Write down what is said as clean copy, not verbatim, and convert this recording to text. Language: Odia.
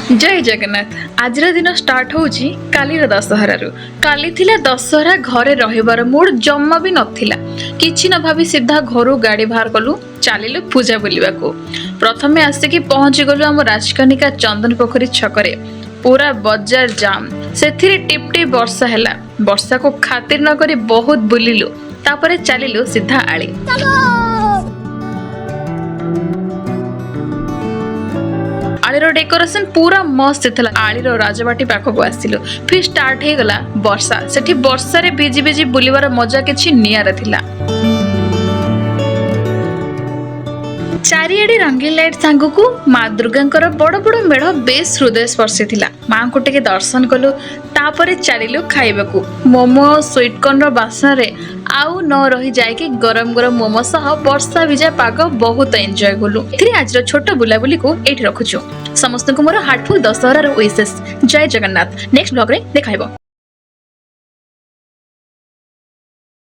ଜୟ ଜଗନ୍ନାଥ। ଆଜିର ଦିନ ଷ୍ଟାର୍ଟ ହେଉଛି କାଲିର ଦଶହରାରୁ। କାଲି ଥିଲା ଦଶହରା। ଘରେ ରହିବାର ମୁଡ୍ ଜମା ବି ନଥିଲା। କିଛି ନ ଭାବି ସିଧା ଘରୁ ଗାଡ଼ି ବାହାର କଲୁ, ଚାଲିଲୁ ପୂଜା ବୁଲିବାକୁ। ପ୍ରଥମେ ଆସିକି ପହଞ୍ଚିଗଲୁ ଆମ ରାଜକନିକା ଚନ୍ଦନ ପୋଖରୀ ଛକରେ। ପୁରା ବଜାର ଜାମ୍, ସେଥିରେ ଟିପ୍ ଟିପ୍ ବର୍ଷା ହେଲା। ବର୍ଷାକୁ ଖାତିର ନ କରି ବହୁତ ବୁଲିଲୁ। ତାପରେ ଚାଲିଲୁ ସିଧା ଆଳି। ଆଳିର ଡେକୋରେସନ ପୁରା ମସ୍ତ ଥିଲା। ଆଳିର ରାଜବାଟୀ ପାଖକୁ ଆସିଲୁ, ଫିର୍ ଷ୍ଟାର୍ଟ ହେଇଗଲା ବର୍ଷା। ସେଠି ବର୍ଷାରେ ଭିଜି ଭିଜି ବୁଲିବାର ମଜା କିଛି ନିଆରା ଥିଲା। ଚାରିଆଡେ ରଙ୍ଗୀନ ଲାଇଟ୍ ସାଙ୍ଗକୁ ମା ଦୁର୍ଗାଙ୍କର ବଡ ବଡ ମେଢ ବେଶ ହୃଦୟସ୍ପର୍ଶୀ ଥିଲା। ମାଙ୍କୁ ଟିକେ ଦର୍ଶନ କଲୁ, ତାପରେ ଚାଲିଲୁ ଖାଇବାକୁ। ମୋମୋ ଆଉ ସୁଇଟକର୍ଣ୍ଣର ବାସ୍ନାରେ ଆଉ ନ ରହି ଯାଇକି ଗରମ ଗରମ ମୋମୋ ସହ ବର୍ଷା ଭିଜା ପାଗ ବହୁତ ଏନ୍ଜୟ କଲୁ। ଏଥିରେ ଆଜିର ଛୋଟ ବୁଲାବୁଲିକୁ ଏଇଠି ରଖୁଛୁ। ସମସ୍ତଙ୍କୁ ମୋର ହାର୍ଟଫୁଲ୍ ଦଶହରାର ୱିସେସ୍। ଜୟ ଜଗନ୍ନାଥ। ନେକ୍ସଟ ବ୍ଲଗରେ ଦେଖା ହେବ।